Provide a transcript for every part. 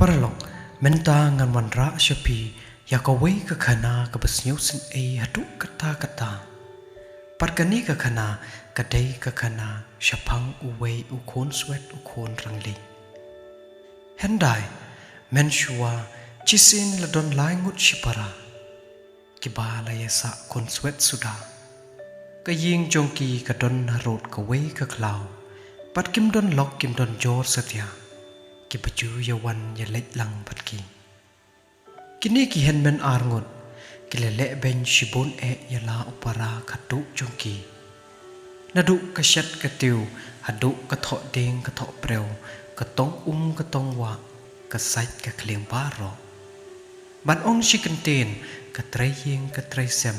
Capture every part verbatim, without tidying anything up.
Paralok, mynta ngan wanrah sha phi ïa kawei ka khana kaba sngewsynei haduh katta katta. Pat kane ka khana ka dei ka khana shaphang uwei u khun swet u khun rangli. Hyndai, mynshuwa, shisien la don lai ngut shipara kiba la ïasah khun swet suda. Ka ïing jong ki ka don harud kawei ka khlaw, pat kim don lok kim don jor satia, kiba ju ïa wan ïa leit lang bad ki. Kine ki hynmen ar ngut ki la leh beiñ shibun eh ïa la u para khadduh jong ki. Naduh ka shet ka tiew haduh ka thoh dieng ka thoh priew, ka tong um ka tong wah, ka sait ka khlieng baroh. Ban ong shi kyntien, ka trei ïing ka trei sem,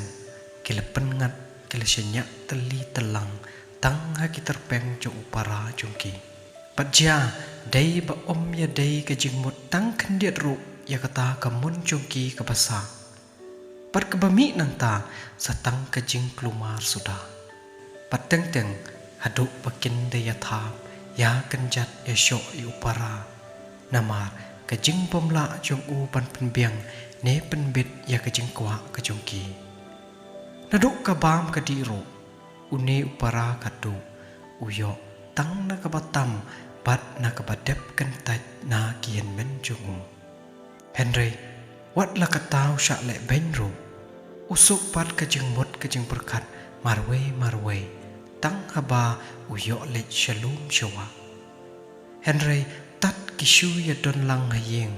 ki la pynngat, ki la shaniah tylli tyllang tang ha ki tyrpeng jong u para jong ki. Bad jia, dei ba ym ïa dei ka jingmut tang khyndiat ruh ïa kata ka mon jong ki kaba sah. Bad kaba mih nangta sa tang ka jingkulmar suda. Bad teng teng haduh ba kin da ïa thap, ïa kynjat, ïa shoh ïa u para. Namar ka jingbymlah jong u ban pynbiang ne pynbit ïa ka jingkwah ka jong ki. Naduh ka bam ka dih ruh, une u para khadduh u ïoh tang na kaba tam bad na kaba dep kyntait na ki hynmen jong u. Hynrei wat la katta u shah leh beiñ ruh, u suk pat ka jingmut ka jingpyrkhat marwei marwei tang haba u ïoh leit sha lum sha wah. Hynrei tad ki shu ïa don lang ha ïing,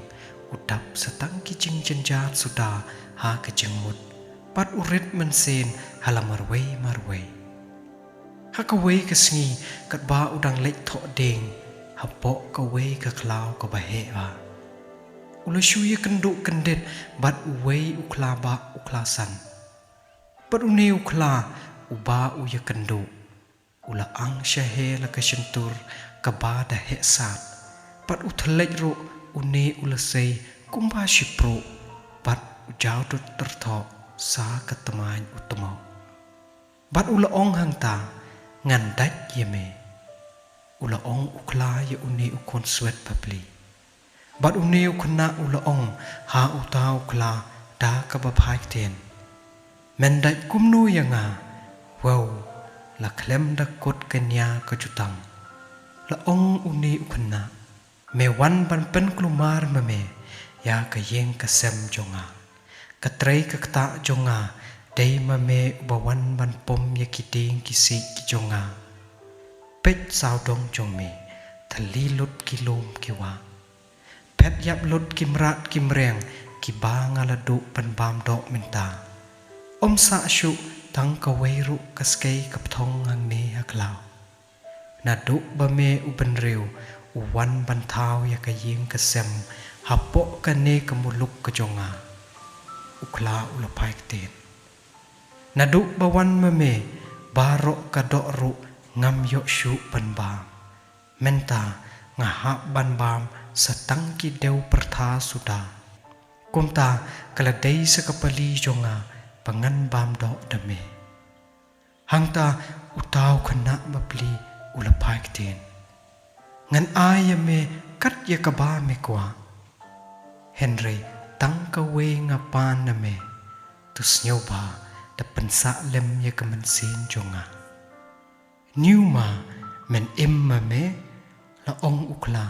u dap sa tang ki jingjynjar suda ha ka jingmut, bad u rit mynsiem ha la marwei marwei. Ha kawei ka sngi katba u dang leit thoh dieng hapoh kawei ka khlaw kaba heh bha, u la shu ïa kynduh kyndit bad uwei u khla bah u khla san. Bad une u khla uba u ïa kynduh u la ang shahe la ka shyntur kaba da heh sat. Bad u thylliej ruh une u la sei kumba shi pruh, bad u jaw dud tyrthoh sa ka tmaiñ u tmoh. Bad u la ong hangta, ngan dait ïa me. U la ong u khla ïa une u khun swet bapli. Bad une u khynnah u la ong ha uta u khla da kaba phai ktien, men dait kumno ïa nga, wow, la khlem da kut ka nia ka jutang. La ong une u khynnah, me wan ban pynkulmar ma me ïa ka ïing ka sem jong nga. Ka trei ka ktah jong nga dei ma me uba wan ban pom ïa ki dieng ki siej ki jong nga. Peit sawdong jong me, thylli lut ki lum ki wah. Phet ïap lut ki mrad ki mreng kiba nga la duh ban bam doh mynta. Ym sah shuh tang kawei ruh ka skei ka pthong hangne ha khlaw. Naduh ba me u bynriew u wan ban thaw ïa ka ïing ka sem hapoh kane ka muluk ka jong nga. U khla u la phai ktien. Naduh ba wan ma me baroh ka doh ruh ngam ïoh shuh ban bam. Mynta nga hap ban bam sa tang ki dew pyrtha suda. Kumta ka la dei sa ka pali jong nga ba ngan bam doh da me. Hangta uta u khynnah bapli u la phai ktien. Ngan ai ïa me kat ïa kaba me kwah. Hynrei tang kawei nga pan na me, to sngewbha da pynsah lem ïa ka mynsiem jong nga. Niuma men im ma me, la ong u khla.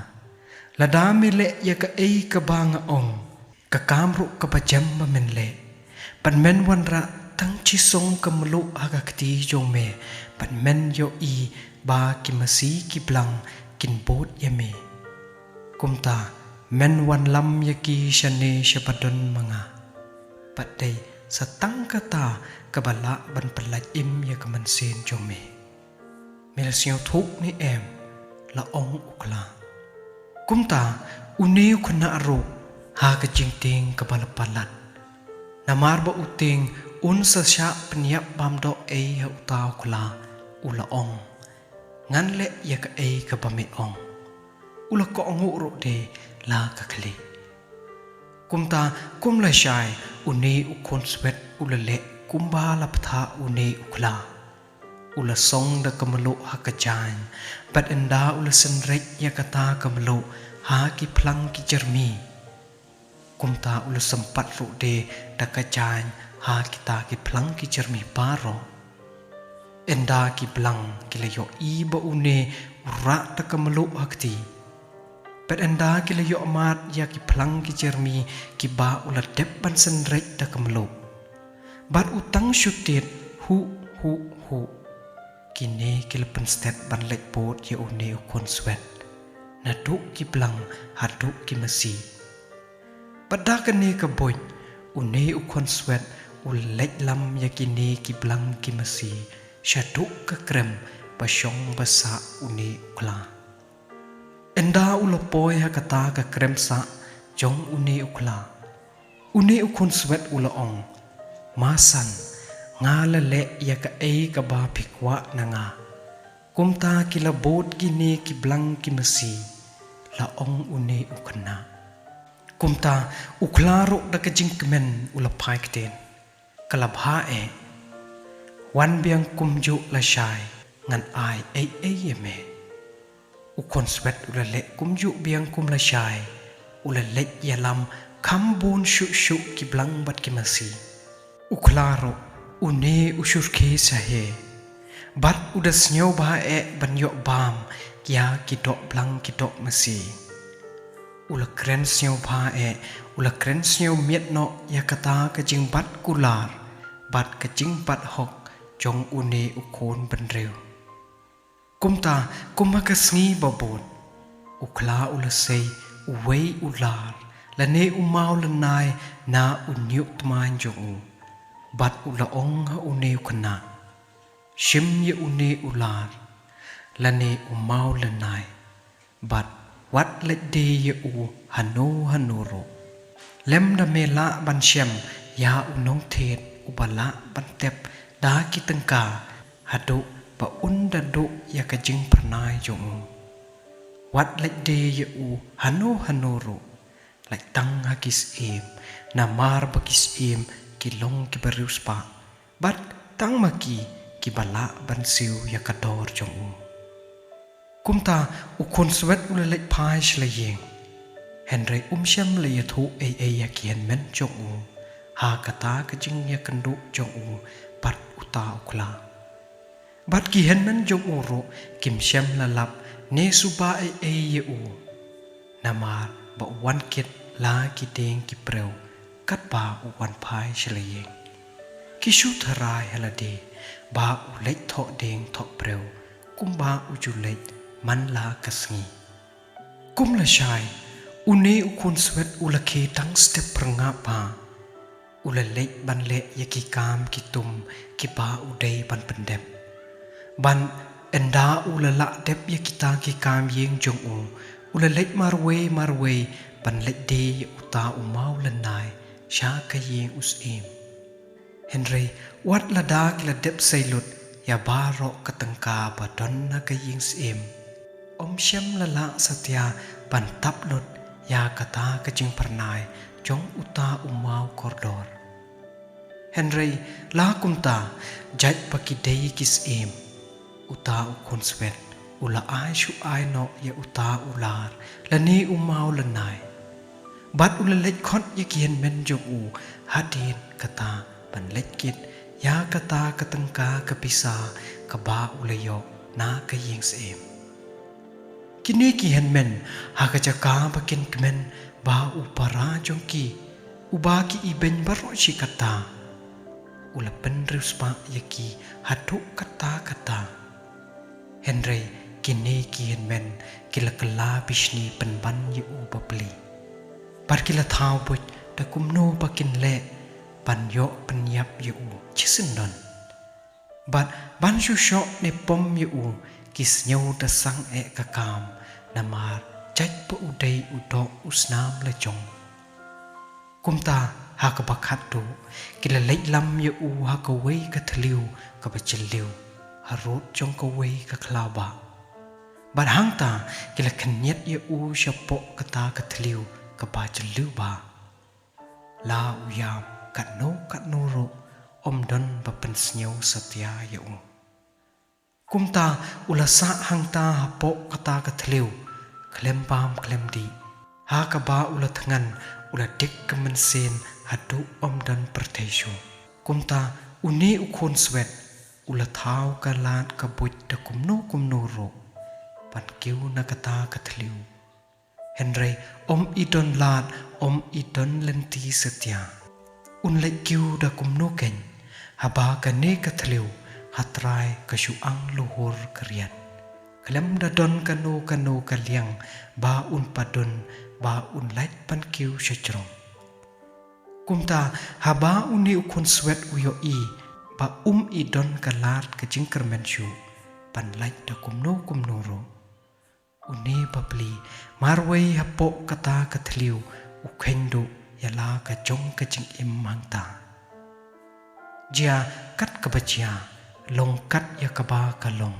Lada me leh ïa kaei kaba nga ong, ka kam ruh kaba jem ba men leh. Bad men wanrah tang shisong ka mluh ha ka kti jong me, bad men ïohi ba ki masi ki blang kin bud ïa me. Kumta men wanlam ïa ki shane sha ba don ma nga. Bad dei sa tang kata kaba lah ban pyllait im ïa ka mynsiem jong me. Me la sngewthuh ne em, la ong u khla. Kumta une u khynnah ruh ha ka jingtieng kaba la palat. Namar ba u tieng un sa shah pynïap bam doh ei ha uta u khla, u la ong, ngan leh ïa kaei kaba me ong. U la kohnguh ruh de la ka khlieh. Kumta kum lashai une u khun swet u la leh kumba la bthah une u khla. U la song da ka mluh ha ka jaiñ, bad ynda u la synreit ïa kata ka mluh ha ki phlang ki jermi. Kumta u la sympat ruh de da ka jaiñ ha kita ki phlang ki jermi baroh. Ynda ki blang ki la ïohi ba une u rah da ka mluh ha kti, bad ynda ki la ïohmad ïa ki phlang ki jermi kiba u la dep ban synreit da ka mluh, bad u tang shu tied, "Huh, huh, huh." Kine ki la pynstet ban leit bud ïa une u khun swet naduh ki blang haduh ki masi. Bad da kane ka buit, une u khun swet u la leit lam ïa kine ki blang ki masi shaduh ka krem ba shong ba sah une u khla. Ynda u la poi ha kata ka krem sah jong une u khla, une u khun swet u la ong, "Ma san, nga la leh ïa kaei kaba phi kwah na nga." Kumta ki la bud kine ki blang ki masi, la ong une u khynnah. Kumta u khla ruh da ka jingkmen u la phai ktien, "Ka la bha eh. Wan biang kumjuh lashai, ngan ai ei ei ïa me." U khun swet u la leh kumjuh biang kum lashai, u la leit ïalam kham bun shuh shuh ki blang bad ki masi. U khla ruh, une u shyrkhei saheh, bad u da sngewbha eh ban ïoh bam ïa ki doh blang ki doh masi. U la kren sngewbha eh, u la kren sngewmiat noh ïa kata ka jingbat kular bad ka jingbat hok jong une u khun bynriew. Kumta, kum ha ka sngi ba bud, u khla u la sei uwei u lar lane u mawlynnai na u ñiuh tmaiñ jong u, bad u la ong ha une u khynnah, "Shim ïa une u lar lane u mawlynnai, bad wat leit die ïa u hano hano ruh. Lymda me lah ban shem ïa u nongthied uba lah ban tep da ki tyngka haduh ba un da duh ïa ka jingphyrnai jong u. Wat leit die ïa u hano hano ruh, leit tang ha ki syiem, namar ba ki syiem ki long kiba riewspah, bad tang ma ki kiba lah ban siew ïa ka dor jong u." Kumta u khun swet u la leit phai sha la ïing, hynrei um shym la ïathuh ei ei ïa ki hynmen jong u ha kata ka jingïakynduh jong u bad uta u khla. Bad ki hynmen jong u ruh kim shym la lap ne suba ei ei ïa u, namar ba u wan kit la ki dieng ki briew katba u wan phai sha la ïing. Ki shu tharai ha lade ba u leit thoh dieng thoh briew kumba u ju leit man la ka sngi. Kum lashai, une u khun swet u la khie tang step pyrngap bha. U la leit ban leh ïa ki kam ki tum kiba u dei ban pyndep. Bad ynda u la lah dep ïa kita ki kam ïing jong u, u la leit marwei marwei ban leit die ïa uta u mawlynnai sha ka ïing u syiem. Hynrei wat lada ki la dep sei lut ïa baroh ka tyngka ba don ha ka ïing syiem, um shym la lah satia ban tap lut ïa kata ka jingphyrnai jong uta u maw kordor. Hynrei la kumta, jait ba ki dei ki syiem, uta u khun swet u la ai shu ai noh ïa uta u lar lane u mawlynnai. Bad u la leit khot ïa ki hynmen jong u hadien kata ban leit kit ïa kata ka tyngka ka pisa kaba u la ïoh na ka ïing syiem. Kine ki hynmen, ha ka jaka ba kin kmen ba u para jong ki, uba ki ibeiñ baroh shi katta, u la pynriewspah ïa ki haduh katta katta. Hynrei kine ki hynmen ki la kylla bishni pynban ïa u bapli, bad ki la thaw buit da kumno ba kin leh ban ïoh pynïap ïa u shisyndon. Bad ban shu shoh ne pom ïa u, ki sngew da sang eh ka kam, namar jait ba u dei u doh u snam la jong. Kumta ha kaba khatduh, ki la leit lam ïa u ha kawei ka thliew kaba jylliew harud jong kawei ka khlaw bah. Bad hangta ki la khynñiat ïa u shapoh kata ka thliew kaba jylliew bah. La u ïam katno katno ruh, ym don ba pynsngew satia ïa u. Kumta u la sah hangta hapoh kata ka thliew khlem bam khlem dih Ha kaba u la thngan, u la dik ka mynsiem haduh ym don pyrthei shuh. Kumta une u khun swet u la thaw ka lad ka buit da kumno kumno ruh ban kiew na kata ka thliew. Hynrei ym i don lad, ym i don lynti satia. Un leit kiew da kumno keiñ, haba kane ka thliew ha trai ka shu ang luhur ka riat. Khlem da don kano kano ka liang ba un padun, ba un lait ban kiew sha jrong. Kumta haba une u khun swet u ïohi ba um i don ka lad ka jingkyrmen shuh ban lait da kumno kumno ruh, une bapli marwei hapoh kata ka thliew u kheiñ duh ïa la ka jong ka jingim hangta. Jia kat kaba jia, long kat ïa kaba ka long.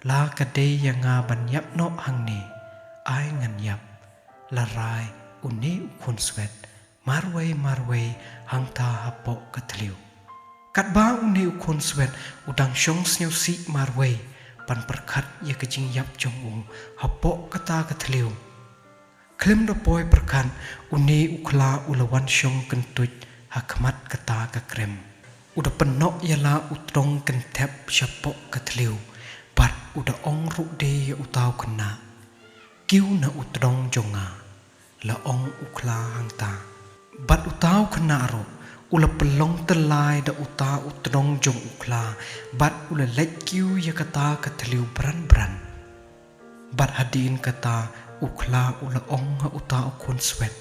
La ka dei ïa nga ban ïap noh hangne, ai ngan ïap, la rai une u khun swet marwei marwei hangta hapoh ka thliew. Katba une u khun swet u dang shong sngewsih marwei ban pyrkhat ïa ka jingïap jong u hapoh kata ka thliew, khlem da poi pyrkhat, une u khla u la wan shong kyntuid ha khmat kata ka krem. U da pynnoh ïa la u tdong kynthep shapoh ka thliew bad u da ong ruh de ïa uta u khynnah, kiew na u tdong jong nga, la ong u khla hangta. Bad uta u khynnah ruh u la pynlong tyllai da uta u tdong jong u khla bad u la leit kiew ïa kata ka thliew bran bran. Bad hadien kata u khla u la ong ha uta u khun swet,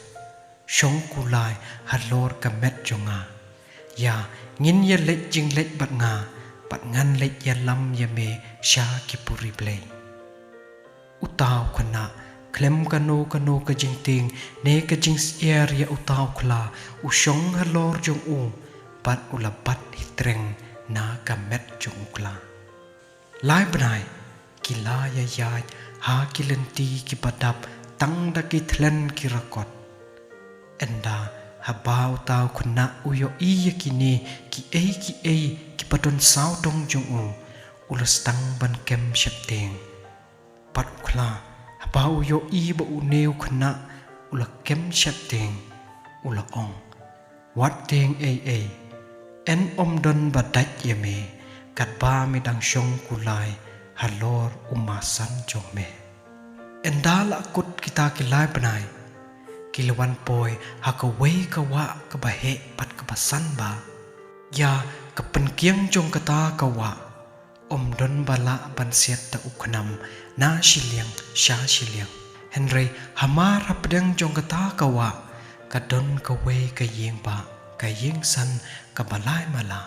shong kulai halor ka met jong nga. Ïa, ngin ïa leit jingleit bad nga, bad ngan leit ïalam ïa me sha ki puri blei. Uta u khynnah, khlem kano kano ka jingtieng ne ka jingsyier ïa uta u khla, u shong halor jong u bad u la bat hi treng na ka met jong u khla. Lai bnai ki la ïaid ha ki lynti kiba dap tang da ki thlen ki rakot. Ynda haba uta u khynnah u ïohi ïa kine kiei kiei kiba don sawdong jong u, u la sdang ban kem sheptieng. Bad u khla, haba u ïohi ba une u khynnah u la kem sheptieng, u la ong, wat tieng ei ei, yn ym don ba dait ïa me katba me dang shong kulai halor u masan jong me. Ynda la kut kita ki lai bnai, ki la wan poi ha kawei ka wah kaba heh bad kaba san bha. Ïa, ka pynkieng jong kata ka wah ym don ba lah ban siat da u khnam na shiliang sha shiliang. Hynrei hamar hapdeng jong kata ka wah ka don kawei ka ïing bah, ka ïing san kaba lai mala.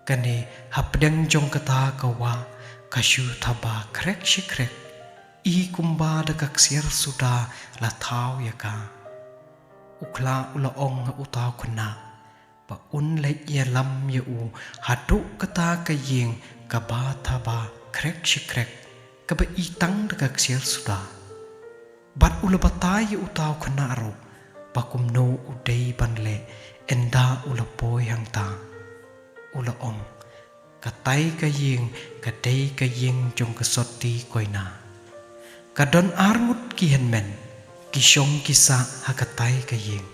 Kane hapdeng jong kata ka wah ka shu thaba khrek shi khrek, i kumba da ka ksiar suda la thaw ïa ka. U khla u la ong ha uta u khynnah ba un leit ïalam ïa u haduh kata ka ïing kaba thaba khrek shi khrek, kaba i tang da ka ksiar suda. Bad u la batai ïa uta u khynnah ruh ba kumno u dei ban leh ynda u la poi hangta. U la ong, katai ka ïing ka dei ka ïing jong ka sotti koina. Ka don ar ngut ki hynmen, ki shong ki sah ha katai ka ïing.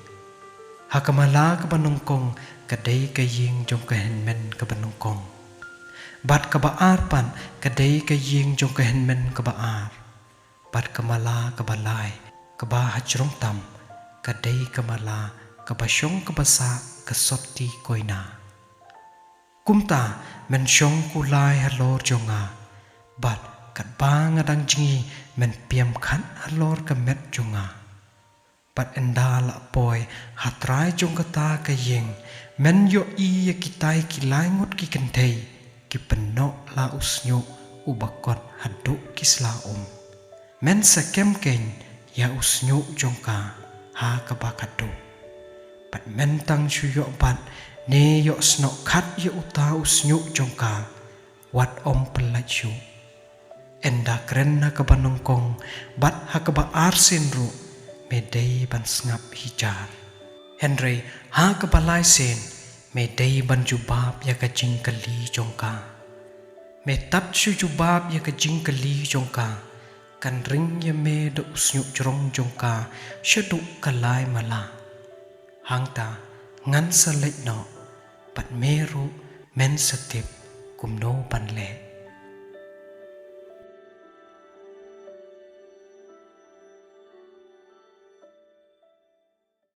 Ha ka mala kaba nyngkong ka dei ka ïing jong ka hynmen kaba nyngkong. Bad kaba ar pat ka dei ka ïing jong ka hynmen kaba ar. Bad ka mala kaba lai, kaba hajrong tam, ka dei ka mala kaba shong kaba sah ka sotti koina. Kumta men shong kulai halor jong nga, bad katba nga dang jngi men piem khat halor ka met jong nga. Bad ynda la poi ha trai jong kata ka ïing, men ïohi ïa kitai ki lai ngut ki kynthei ki pynnoh la u shñiuh uba kot haduh ki sla um. Men sa kem keiñ ïa u shñiuh jong ka ha kaba khatduh. Bad men tang shu ïoh bat ne ïoh snoh khat ïa uta u shñiuh jong ka, wat ym pyllait shuh. Ynda kren ha kaba nyngkong bad ha kaba ar sien ruh me dei ban sngap hi jar. Hynrei ha kaba lai sien me dei ban jubab ïa ka jingkylli jong ka. Me tad shu jubab ïa ka jingkylli jong ka, kan ring ïa me da u shñiuh jrong jong ka shaduh ka lai mala. Hangta ngan sa leit noh, bad me ruh men sa tip kumno ban leh.